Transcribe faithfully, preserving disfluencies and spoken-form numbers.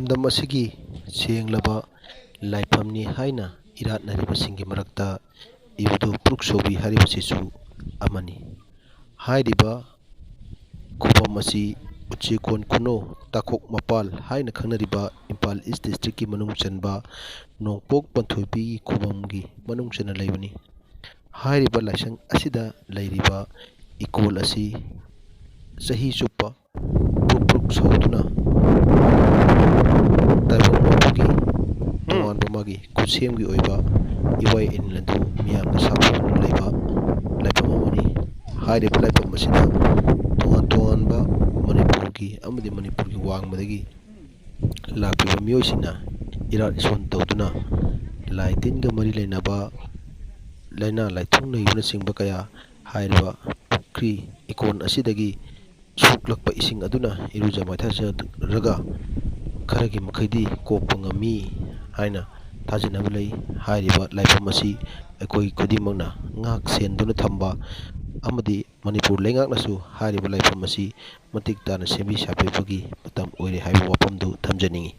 ꯂꯝꯗꯝ ꯑꯁꯤꯒꯤ ꯁꯦꯡꯂꯕ ꯂꯥꯏꯐꯝꯅꯤ ꯍꯥꯏꯅ ꯏꯔꯥꯠꯅꯔꯤꯕꯁꯤꯡꯒꯤ ꯃꯔꯛꯇ ꯏꯕꯨꯙꯧ ꯄꯨꯔꯨꯛꯁꯣꯕꯤ ꯍꯥꯏꯔꯤꯕꯁꯤꯁꯨ ꯑꯃꯅꯤ꯫ ꯍꯥꯏꯔꯤꯕ ꯈꯨꯕꯝ ꯑꯁꯤ ꯎꯆꯦꯀꯣꯟ ꯈꯨꯅꯧ ꯇꯥꯈꯣꯛ ꯃꯄꯥꯜ ꯍꯥꯏꯅ ꯈꯪꯅꯔꯤꯕ ꯏꯝꯐꯥꯜ ꯏꯁ ꯗꯤꯁꯇ꯭ꯔꯤꯛꯀꯤ ꯃꯅꯨꯡ ꯆꯟꯕ ꯅꯣꯡꯄꯣꯛ ꯄꯟꯊꯣꯏꯕꯤꯒꯤ ꯈꯨꯕꯝꯒꯤ ꯃꯅꯨꯡ ꯆꯟꯅ ꯂꯩꯕꯅꯤ꯫ ꯍꯥꯏꯔꯤꯕ ꯂꯥꯏꯁꯪ ꯑꯁꯤꯗ ꯂꯩꯔꯤꯕ ꯏꯀꯣꯜ ꯑꯁꯤ ꯆꯍꯤ ꯆꯨꯞꯄ ꯄ꯭ꯔꯨꯛ ꯄ꯭ꯔꯨꯛ ꯁꯧꯗꯨꯅ ꯇꯥꯏꯕꯪ ꯃꯄꯨꯒꯤ ꯇꯣꯉꯥꯟꯕ ꯃꯥꯒꯤ ꯈꯨꯠꯁꯦꯝꯒꯤ ꯑꯣꯏꯕ ꯏꯋꯥꯏ ꯏꯅꯤꯜ ꯑꯗꯨ ꯃꯤꯌꯥꯝꯅ ꯁꯥꯐꯗꯨꯅ ꯂꯩꯕ ꯂꯥꯏꯐꯝ ꯑꯃꯅꯤ꯫ ꯍꯥꯏꯔꯤꯕ ꯂꯥꯏꯐꯝ ꯑꯁꯤꯗ ꯇꯣꯉꯥꯟ ꯇꯣꯉꯥꯟꯕ ꯃꯅꯤꯄꯨꯔꯒꯤ ꯑꯃꯗꯤ ꯃꯅꯤꯄꯨꯔꯒꯤ ꯋꯥꯡꯃꯗꯒꯤ ꯂꯥꯛꯂꯤꯕ ꯃꯤꯑꯣꯏꯁꯤꯡꯅ ꯏꯔꯥꯠ ꯏꯁꯣꯟ ꯇꯧꯗꯨꯅ ꯂꯥꯏ ꯇꯤꯟꯒ ꯃꯔꯤ ꯂꯩꯅꯕ ꯂꯥꯏꯅꯥ ꯂꯥꯏꯊꯨꯡ ꯅꯩꯕꯅꯆꯤꯡꯕ ꯀꯌꯥ ꯍꯥꯏꯔꯤꯕ ꯄꯨꯈ꯭ꯔꯤ ꯏꯀꯣꯟ ꯑꯁꯤꯗꯒꯤ ꯁꯣꯛꯂꯛꯄ ꯏꯁꯤꯡ ꯑꯗꯨꯅ ꯏꯔꯨꯖ ꯃꯥꯏꯊꯖꯔꯒ ꯈꯔꯒꯤ ꯃꯈꯩꯗꯤ ꯀꯣꯛꯄ ꯉꯝꯃꯤ ꯍꯥꯏꯅ ꯊꯥꯖꯅꯕ ꯂꯩ꯫ ꯍꯥꯏꯔꯤꯕ ꯂꯥꯏꯐꯝ ꯑꯁꯤ ꯑꯩꯈꯣꯏ ꯈꯨꯗꯤꯡꯃꯛꯅ ꯉꯥꯛ ꯁꯦꯟꯗꯨꯅ ꯊꯝꯕ ꯑꯃꯗꯤ ꯃꯅꯤꯄꯨꯔ ꯂꯩꯉꯥꯛꯅꯁꯨ ꯍꯥꯏꯔꯤꯕ ꯂꯥꯏꯐꯝ ꯑꯁꯤ ꯃꯇꯤꯛ ꯇꯥꯅ ꯁꯦꯝꯕꯤ ꯁꯥꯕꯤꯕꯒꯤ ꯃꯇꯝ ꯑꯣꯏꯔꯦ ꯍꯥꯏꯕ ꯋꯥꯐꯝꯗꯨ ꯊꯝꯖꯅꯤꯡꯏ꯫